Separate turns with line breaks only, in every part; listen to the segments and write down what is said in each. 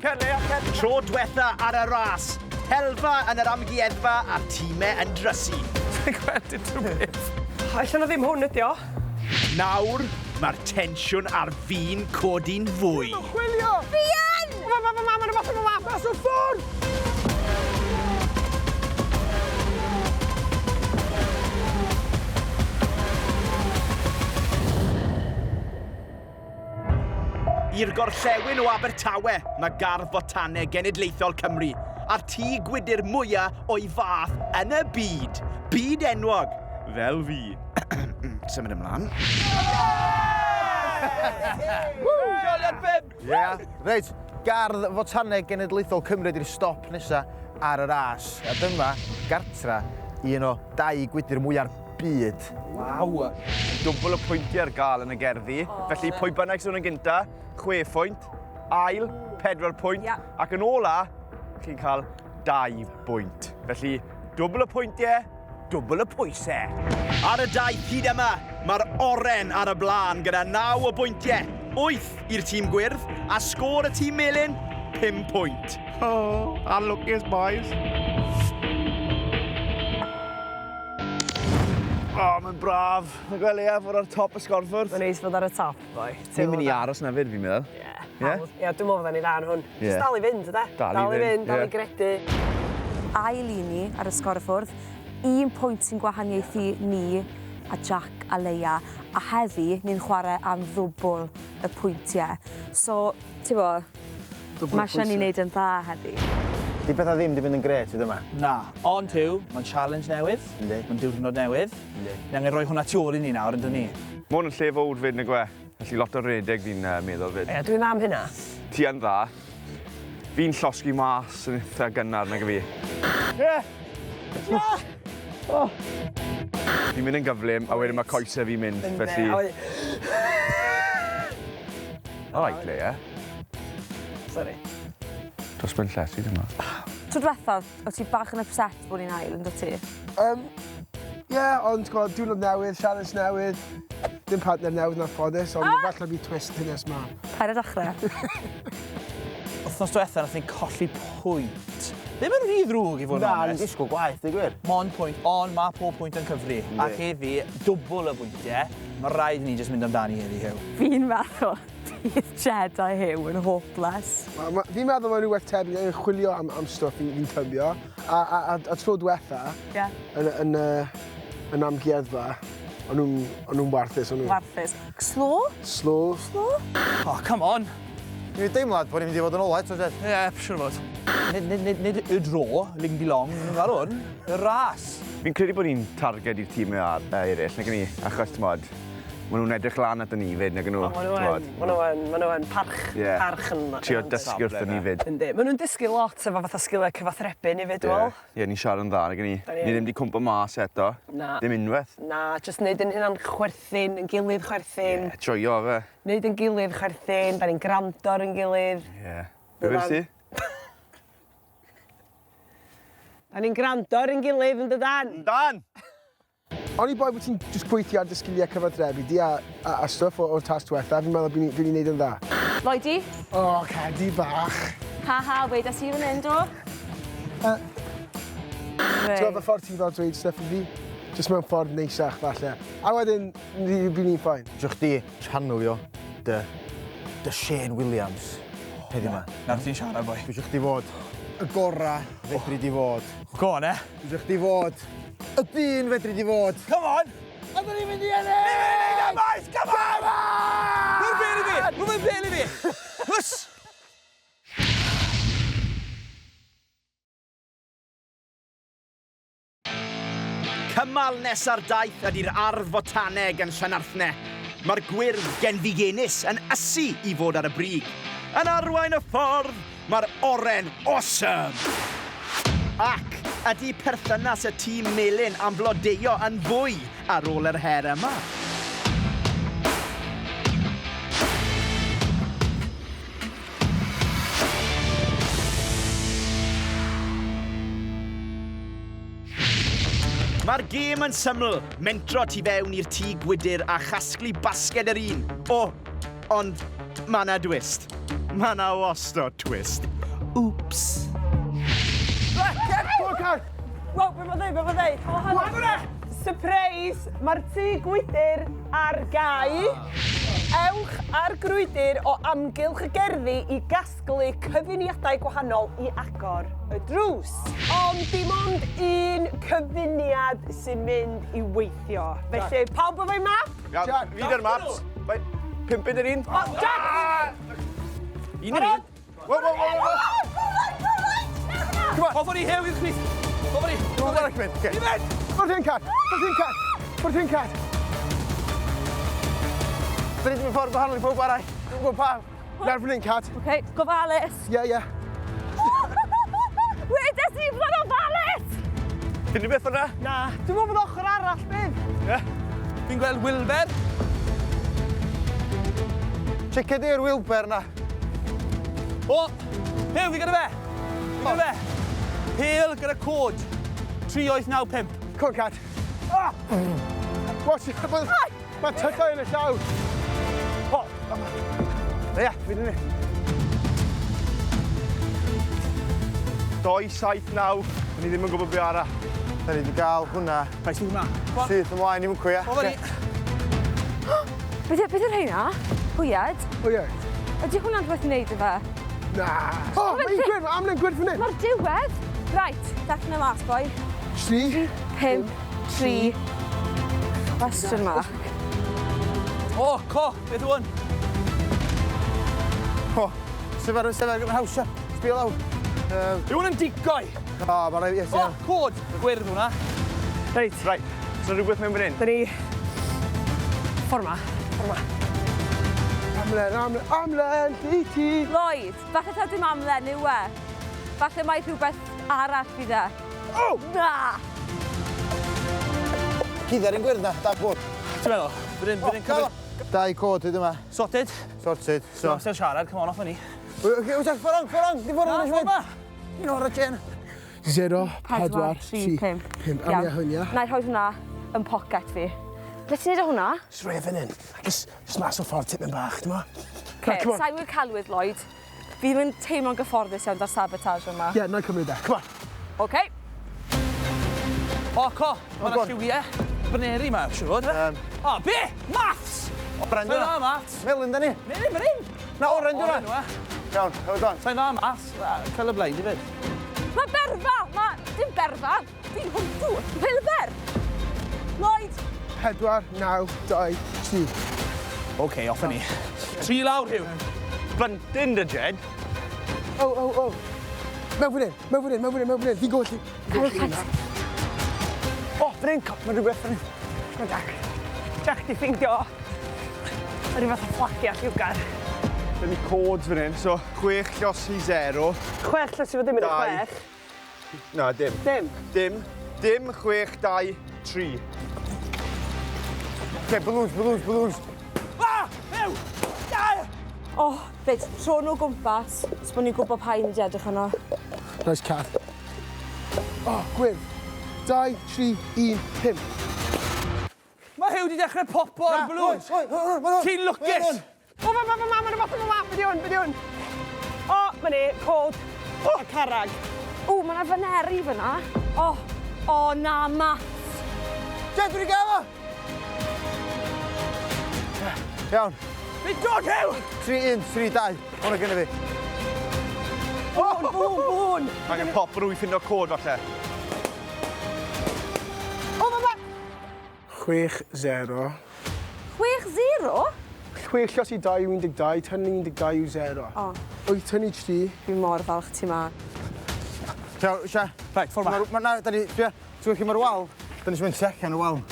Cer, Leia, cer. Tro dwetha ar y ras. Helfa yn yr amgueddfa a'r tîmau yn drysu.
Dwi'n gweld unrhyw beth.
Ella na ddim hwn ydi o.
Nawr, mae'r tensiwn ar fin codi'n fwy.
Chwilio!
Fi yn!
Ma, ma, ma, ma, ma, ma, ma,
Mas o'r ffordd!
I'r gorllewin o Abertawe mae Gardd Fotaneg Genedlaethol Cymru a'r tŷ gwydr mwya o'i fath yn y byd. Byd enwog, fel fi. Symud ymlaen.
Joliad bib!
Ie. Reit, Gardd Fotaneg Genedlaethol Cymru ydy'r stop nesa ar y ras. A dyma gartra un o dai gwydr mwya'r byd.
Waw!
Dwbl y pwyntiau ar gael yn y gerddi. Felly pwy bynnag sy'n yn gynta, 6 phwynt, ail, 4 pwynt,
yeah.
ac yn ola, chi'n cael 2 bwynt. Felly, dwbl y pwyntiau, dwbl y pwysau.
Ar y daith hyd yma, mae'r oren ar y blaen gyda 9 o bwyntiau, 8 i'r tîm gwyrdd, a sgôr y tîm melyn, 5 pwynt.
Oh, unluckiest boys. O, oh, mae'n braf. Mae'n gweld Leia fod ar top y sgorfwrdd.
Mae'n neis fod ar y top, boi.
Ni'n mynd i aros na fyd, fi'n meddwl.
Ie. Yeah. Ie, dwi'n meddwl fydda ni dda yn hwn.
Ie.
Just dal i fynd, yde?
Dal i fynd,
dal
ie.
i gredu.
Ail i ni ar y sgorfwrdd, un pwynt sy'n gwahaniaethu ni a Jack a Leia, a heddi ni'n chwarae am ddwbl y pwyntiau. So, ti'n bo, mae eisiau ni wneud yn dda heddi.
Di pethau ddim di fynd yn grêt hyd yma.
Na, ond Huw, mae'n challenge newydd.
Yndi.
Mae'n diwrnod newydd.
Yndi.
Ni angen rhoi hwnna tu ôl i ni nawr, yndyn ni?
Mae hwn yn lle fawr fyd, nag yw e? Felly lot o redeg fi'n uh, meddwl fyd.
Ie, dwi'n dda am hynna.
Ti yn dda. Fi'n llosgi mas yn eitha gynnar, nag y fi.
Ie! Ie! Oh.
Fi'n mynd yn gyflym, a wedyn mae coesau fi'n mynd, felly... Alright, Leia.
Sorry.
Dros ben llety, dyma.
Tro diwethaf, o ti bach yn upset bod ni'n ail, yn dod ti?
Um, yeah, ond gweld, diwrnod newydd, sialens newydd, dim partner newydd na ffodus, ond ah! falle bydd twist hyn ma.
Paid a dechrau.
Wythnos diwetha, nath ni colli pwynt. Ddim yn rhy ddrwg i fod yn
Na, ni'n
onest.
disgwyl gwaith, dweud gwir.
Mond pwynt, ond mae pob pwynt yn cyfri. A heddi, dwbl y bwyntiau. Mae rhaid i ni jyst mynd amdani heddi, Huw.
Fi'n meddwl bydd Jed a Huw yn hopeless.
Ma, ma, fi'n meddwl mae'n rhywbeth tebyg yn chwilio am, am stwff fi'n fi tybio. A, a, a, a tro diwetha,
yeah.
yn, yn, uh, yn amgueddfa, o'n nhw'n nhw warthus. O'n nhw.
Warthus. Slow?
Slow.
Slow?
Oh, come on.
Dwi'n deimlad bod ni'n mynd i fod yn ola eto, Jed.
Ie, yeah, siwr fod. Nid, nid, nid, nid y dro, Lindy Long, nhw'n gael hwn, y ras.
Fi'n credu bod ni'n targed i'r tîm eraill, nag ni, achos, t'mod, maen nhw'n edrych lan at ni fyd, nag nhw,
Maen nhw yn, maen nhw yn, maen nhw yn parch,
yeah.
parch yn...
Trio dysgu wrthyn ni fyd.
Yndi, maen nhw'n dysgu lot efo fatha sgiliau cyfathrebu ni fyd, dwi'n meddwl.
Ie, yeah, ni'n siarad yn dda, nag ni. Ni ddim wedi cwmpo mas eto.
Na.
Ddim unwaith.
Na, jyst neud yn hynna'n chwerthin, yn gilydd chwerthin.
Ie, yeah, joio fe.
Neud yn gilydd chwerthin, da ni'n gwrando ar yn gilydd.
Ie. Yeah. Be ti?
Da ni'n gwrando ar yn gilydd yn dydan?
Yndan!
Oni bai bod ti'n jyst gweithio ar dy sgiliau cyfathrebu di a, a, a stwff o'r tasg diwetha, fi'n meddwl bydd ni'n neud yn dda.
Lloydi?
O, oh, Cadi bach.
Ha ha, wedes i fan hyn, do?
Ti'n gweld y ffordd ti'n fel dweud stuff i fi? Jyst mewn ffordd neisach, falle. A wedyn, bydd ni'n fine.
Isio chdi channelio dy, dy Shane Williams heddiw 'ma.
Nawr ti'n siarad, boi.
Dwi isio chdi fod y gora fedri di fod.
Go on, eh?
Dwi isio chdi fod y dyn fedri di fod.
Come on!
A dyn ni'n mynd i ennill!
Ni'n mynd i ennill, boys! Come on! Rwy'n bel i fi! Rwy'n bel i fi! Hws!
Cymal nesa'r daith ydy'r ardd fotaneg yn Llanarthne. Mae'r gwyrdd genfigennus yn ysu i fod ar y brig. Yn arwain y ffordd, mae'r oren awesome! Ac ydy perthynas y tîm melyn am flodeuo yn fwy ar ôl yr her yma? Mae'r gêm yn syml, mentro tu fewn i'r tŷ gwydr a chasglu basged yr un. O, ond Mae 'na dwist. Mae 'na wastod twist. Oops.
Go on, Cat!
Wel, be mae'n dweud, be mae'n dweud? O, hwnna! Surprise! Mae'r tŷ gwydr ar gau. Ewch ar grwydr o amgylch y gerddi i gasglu cyfuniadau gwahanol i agor y drws. Ond dim ond un cyfuniad sy'n mynd i weithio. Felly, pawb efo'i map?
Iawn, fi 'da'r maps. Mae 5 punt yr un.
O, Jack!
Un yr un. Wo, wo, wo, wo!
Come on. Off ni, Huw, i'r chwith. Off ni.
Come on, mynd.
I fynd!
Ffwrdd hyn, Cat! Ffwrdd hyn, Cat! Ffwrdd hyn, Cat!
Da ni wedi mynd ffordd gwahanol i pawb arall. Dwi'n gwybod pam.
Lawr fan hyn, Cat.
OK, gofalus.
Ie, ie.
Wedes i fod yn ofalus!
Unrhyw beth fyna?
Na, dwi'n meddwl bod ochr arall, bydd.
Ie.
Fi'n gweld Wilber.
Checia di'r Wilber na.
O! Huw, fi gyda fe! Fi gyda fe! Pêl gyda cod. 3895.
Come on, Cat. Ah! Watch it. Mae ma tyllau yn y llaw. O!
Ia, fi dyn ni.
2, 7, 9. Ni ddim yn gwybod be arall.
Da ni wedi gael hwnna.
Paid hwnna.
Syth ymlaen i mwcw, ia.
Ofa ni.
Beth beth yw'r rheina? Hwyad?
Hwyad.
Ydy hwnna'n rhywbeth i wneud efo?
Na. O, mae un gwyrdd, mae amlen gwyrdd fan hyn.
Mae'r diwedd. Right, darllen e mas, boi.
3,
5, 3, question mark.
O, co, beth yw hwn?
O, sef ar, sef ar, haws, sbio lawr.
Yw hwn yn decoy?
O, mae'n rhaid, yes,
O, cod, gwyrdd hwnna.
Reit.
Right, so rhywbeth mewn fan hyn?
Da ni... Ffordd ma, ffordd ma.
Amlen, amlen, amlen, ti, ti.
Lloyd, falle taw dim amlen yw e. Falle mai rhywbeth arall fydd e.
O!
Na!
Cuddiad un gwyrdd na, da cod.
Ti'n meddwl? Bydd yn cymryd...
Dau cod hyd yma.
Sorted.
Sorted.
So. Amser siarad, come on, off â ni.
Wyt, ffordd on, ffordd on, di ffordd on,
Na, ffordd ma.
Un o'r chain.
0, 4, 3, 5. 5. Am ia hwn, ia.
Na i rhoi hwnna yn pocket fi. Ble ti'n neud o hwnna?
Just rhoi e fan hyn. Just, just mas o'r ffordd tipyn bach, ti'n mo?
Okay, sa'n wir celwydd, Lloyd. Fi ddim yn teimlo'n gyfforddus iawn da'r sabotage yma.
Ie, yeah, na i cymryd e. Come on.
OK.
O, co, mae yna lliwiau. Baneri ma, siŵr fod, fe? O, be? Maths!
Brand
yna. Sa'n dda maths.
Melyn, da ni.
Melyn, fan hyn.
Na, orange yna. Iawn, hold on.
Sa'n dda maths. Colourblind, i fyd.
Mae berfa! Mae... Dim berfa! Fi'n hwntw! Wilber! Lloyd!
4, 9, 2, 3.
OK, off â ni. 3 lawr, Huw.
Bunting dy Jed.
O, o, o. Mewn fan hyn, mewn fan hyn, mewn fan hyn, mewn fan hyn. Fi'n gwybod lle.
O, fan hyn, mae rhywbeth fan hyn.
Mae Jack. Jack di ffeindio rhyw fath o fflagiau lliwgar.
Dyn ni codes fan hyn, so 6 llosi 0.
6 llosi fod dim yn y 6.
Na, dim.
Dim.
Dim. Dim, 6, 2, 3.
Okay, balloons, balloons, balloons.
Ah! Ew! Ah!
O, oh, reit, tro nhw gwmpas, so bod ni'n gwybod pa un wedi edrych arno.
Nice cat. O, oh, gwyrdd. 2, 3, 1, 5.
Mae Huw wedi dechrau popo ar balloons. Ti'n lwcus!
O, ma, ma, ma, ma, ma, ma, ma, ma, be di hwn, be di hwn? O, ma ni, cod. O, carrag.
O, mae yna faneri fyna. O, o, na, maths.
Jed, dwi wedi gael o! Iawn.
Fi'n dod, Huw!
3, 1, 3, 2. Hwna gynnu fi.
O, bŵn, bŵn.
Angen pop rwy ffindo cod falle.
O, ma, ma.
6, 0.
6, 0?
6 llosi 2 yw 12, tynnu 12 yw 0.
O.
8 tynnu 3.
Fi mor falch ti ma.
Iawn, Sia.
Reit, ffordd ma.
Ma, na, da ni, Sia, ti'n gwybod lle mae'r wal? Da ni eisiau mynd tu allan y wal.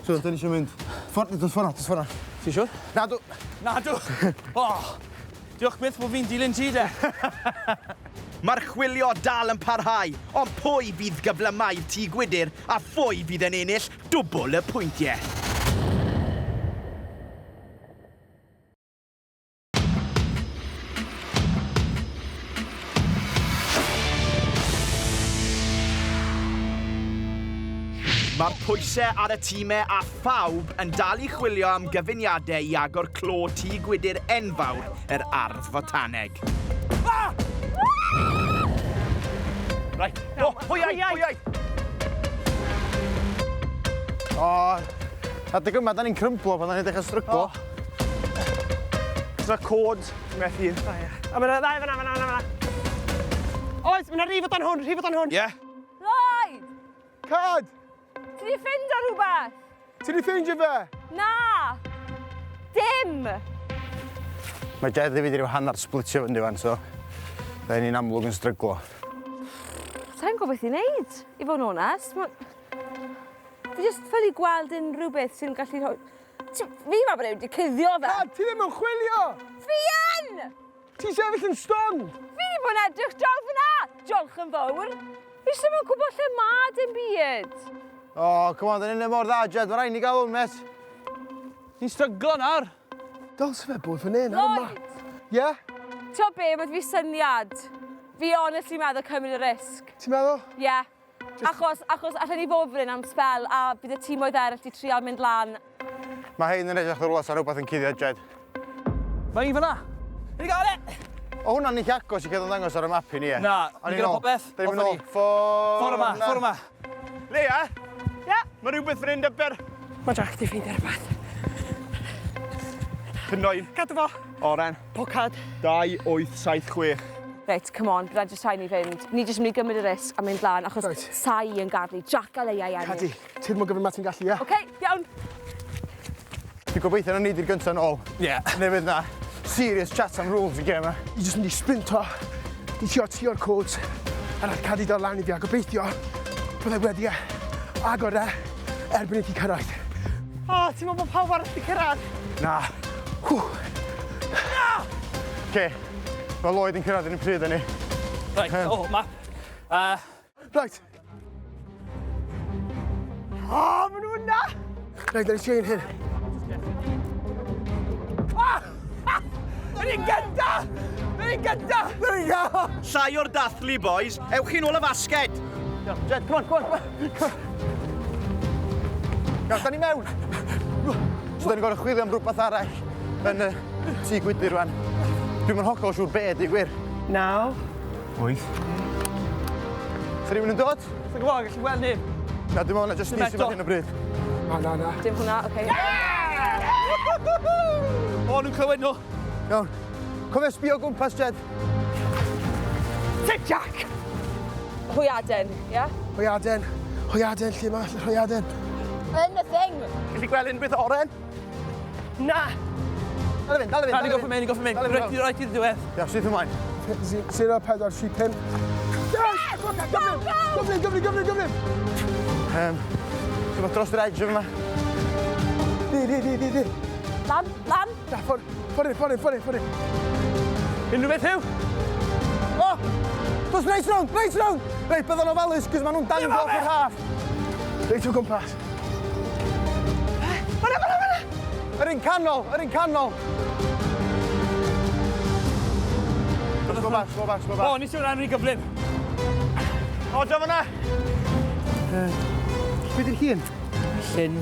So, da ni eisiau mynd... Ffordd, dos ffordd, dos ffordd.
Ti'n siŵr?
Nadw.
Nadw. O, diolch byth bod fi'n dilyn ti de.
Mae'r chwilio dal yn parhau, ond pwy fydd gyflymau'r tŷ gwydr a phwy fydd yn ennill dwbl y pwyntiau? Mae'r pwysau ar y tîmau a phawb yn dal i chwilio am gyfuniadau i agor clo tŷ gwydr enfawr yr Ardd Fotaneg.
Ah!
Right. O, pwy ai, pwy ai?
O, adeg yma, da ni'n crymblo pan da ni'n dechrau stryglo.
Oes 'na cod methu.
O, ie. A mae 'na ddau fan'na, fan'na, fan'na. Oes, mae 'na rif o dan hwn, rhif o dan hwn.
Ie.
Lloyd!
Cad!
Ti 'di ffindo rhywbeth?
Ti 'di ffeindio fe?
Na! Dim!
Mae Jed a fi 'di rhyw hanner splitio fyny fan, so da ni'n amlwg yn stryglo.
Sa i'n gwybod beth i wneud, i fod yn onest. Ma... Fi jyst ffili gweld unrhyw beth sy'n gallu rhoi... Ti... Fi'n meddwl bod e wedi cuddio fe.
Cad, ti ddim yn chwilio!
Fi yn!
Ti'n sefyll yn stond!
Fi wedi bod yn edrych draw fyna! Diolch yn fawr. Fi jyst ddim yn gwybod lle mae dim byd.
O, oh, come on, da ni'n neud mor dda, Jed, mae rhaid ni gael hwn, met.
Ni'n stryglo nawr.
Dylse fe bod fan hyn, ar y map.
Lloyd!
Ie?
T'o be, mae 'da fi syniad. Fi honestly meddwl cymryd y risg.
Ti'n meddwl?
Ie. Yeah. Achos, achos allen ni fod fan hyn am sbel a bydd y tîmoedd eraill 'di trial mynd lan.
Mae hein yn edrych rhywle sa rhywbeth yn cuddio, Jed.
Mae un fyna. Ni 'di gael e!
O hwnna'n eitha agos i gael ddangos ar y map i ni, e?
Na, ni gyda popeth.
Da ni'n mynd nôl. Ffordd
Ffordd yma, ffordd yma.
Leia?
Ie?
Mae rhywbeth fan hyn dyper.
Mae Jack 'di ffeindio rhywbeth.
Cynoen.
Cadw fo.
Oren.
Pocad.
2, 8, 7, 6.
Reit, come on, bydd jyst rhaid ni fynd. Ni jyst mynd i gymryd y risg a mynd lan, achos
Reit.
sa i yn gadlu. Jack a Leia i ennill.
Cadi, ti'n mor gyflym â ti'n gallu, ie?
Oce, iawn.
Dwi'n gobeithio na ni di'r gyntaf nôl.
Ie.
Neu fydd na serious chat am rules y gêm yma.
I jyst mynd i sprinto i trio tio'r codes a nath Cadi dod lan i fi a gobeithio byddai wedi e agor e erbyn i ti cyrraedd.
O, ti'n meddwl bod pawb arall 'di cyrraedd?
Na.
Hw.
Ce, mae Lloyd yn cyrraedd yn y pryd ni.
Right, o, map.
Right,
O, maen nhw yna!
reit, na ni trio un hyn.
Yr un gynta! Yr un gynta!
There we go!
Llai o'r dathlu, boys. Ewch chi'n ôl y fasged.
Jed, come on, come on, come on. Iawn, da ni mewn. So da ni'n gorfod chwilio am rhywbeth arall yn y tŷ gwydr rwan. Dwi'm yn hollol siŵr be di gwir.
9.
8.
Sa rhywun yn dod?
Sa'n gwybod, gallu gweld neb.
Na, dwi'n meddwl na jyst ni sydd
eto.
ar hyn o bryd.
Na, na, na.
Dim hwnna, oce.
O, nhw'n clywed nhw.
Iawn. Cofio sbio o gwmpas, Jed.
Sit, Jack!
Hwyaden, ie?
Hwyaden, hwyaden, lle mae hwyaden?
Yn y thing!
Gallu gweld unrhyw beth oren?
Na!
Dal i fynd, dal i fynd.
Na, ni gorffod mynd, ni gorffod mynd.
Dal i fynd.
Reit, reit i'r diwedd.
Iawn, syth ymlaen.
0, 4, 3, 5. Yes! Gyflym, gyflym, gyflym, gyflym, gyflym!
Rhywbeth dros yr edge yma.
Di, di, di, di, di.
Lan, lan!
Na, ffordd, ffordd, ffordd, ffordd, ffordd.
Unrhyw beth yw?
O! Dos reit round, reit round! Reit, byddwn ofalus, cos maen nhw'n dango off yr half.
Reit o gwmpas.
Fan'na, fan'na, fan'na!
Yr un canol, yr un canol. Go back, go back, go
O,
back.
nes i hwnna'n rhy gyflym.
O, dyma fyna.
Be di'r hun?
Llyn.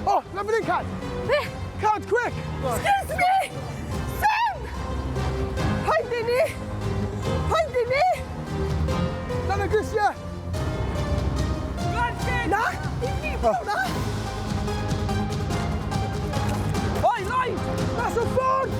O, na fan hyn, Cad!
Be?
Cad, quick!
Excuse me! Sam! Paid i ni! Paid i ni!
Lan y grisiau!
Na! I fi, na!
Oi, Lloyd!
Mas o ffordd!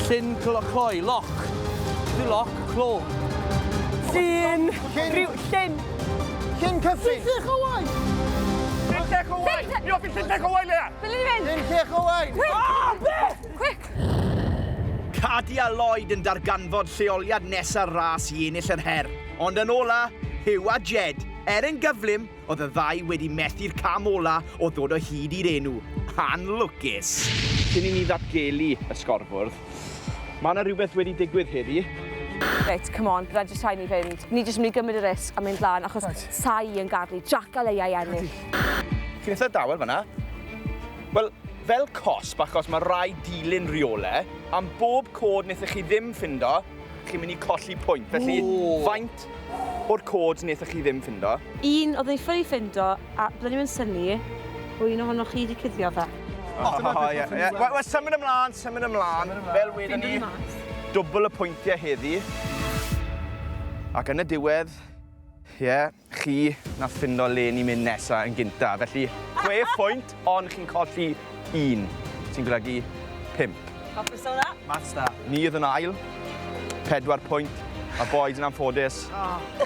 Llyn cloi, lock. Dwi lock, clo.
Llyn. Rhyw, llyn.
Llyn Cyffin!
Llech Owain!
Llyn Llech Owain! Ni hoffi Llyn Llech Owain, Leia!
Ble ni fynd?
Llyn Llech Owain!
Quick! Quick!
Cadi a Lloyd yn darganfod lleoliad nesa'r ras i ennill yr her. Ond yn ola, Hugh a Jed, er yn gyflym, oedd y ddau wedi methu'r cam ola o ddod o hyd i'r enw. Anlwcus.
Cyn i ni ddatgelu y sgorfwrdd, mae yna rhywbeth wedi digwydd heddi.
Reit, come on, bydd jyst rhaid ni fynd. Ni jyst mynd i gymryd y risg a mynd lan, achos
Reit.
sa i yn gadlu. Jack a Leia i ennill.
Ti'n eitha dawel fyna. Wel, fel cosb, achos mae rhaid dilyn rheolau, am bob cod wnaethoch chi ddim ffindo, chi'n mynd i colli pwynt. Felly,
Ooh.
faint o'r codes wnaethoch chi ddim ffindo?
Un oedden ni ffili ffindo, a bydden ni'm yn synnu bod un ohonoch chi 'di cuddio fe.
O, ie, ie. Wel, wel, symud ymlaen, symud ymlaen. Fel wedon ni, dwbl y pwyntiau heddi. Ac yn y diwedd, ie, chi nath ffindo le ni'n mynd nesa yn gynta. Felly, chwe phwynt, ond chi'n colli un, sy'n golygu pump.
Hapus o hwnna?
Maths da.
Ni oedd yn ail, pedwar pwynt, a boys yn anffodus,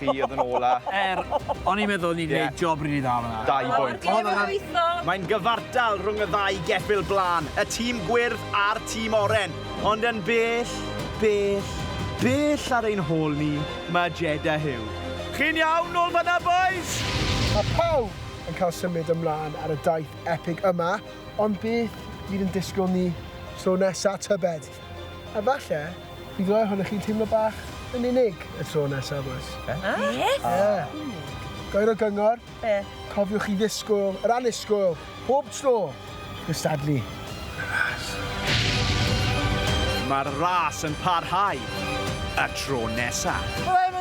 chi oedd yn ola.
Er, o'n i'n meddwl ni'n gwneud job rili dda fan'na.
Dau bwynt.
Mae'n gyfartal rhwng y ddau geffyl blaen, y tîm gwyrdd a'r tîm oren, ond yn bell, bell, bell ar ein hôl ni, mae Jed a Huw. Chi'n iawn nôl fan'na, boys?
Mae pawb yn cael symud ymlaen ar y daith epig yma, Ond beth fydd yn disgwyl ni tro nesa tybed? A falle, bydd rai ohonoch chi'n teimlo bach yn unig y tro nesa, bois.
Beth?
Ie. Gair o gyngor.
Be?
Cofiwch i ddisgwyl, yr annisgwyl, pob tro, gystadlu. Ras.
Mae'r ras yn parhau y tro nesa.
Bye-bye!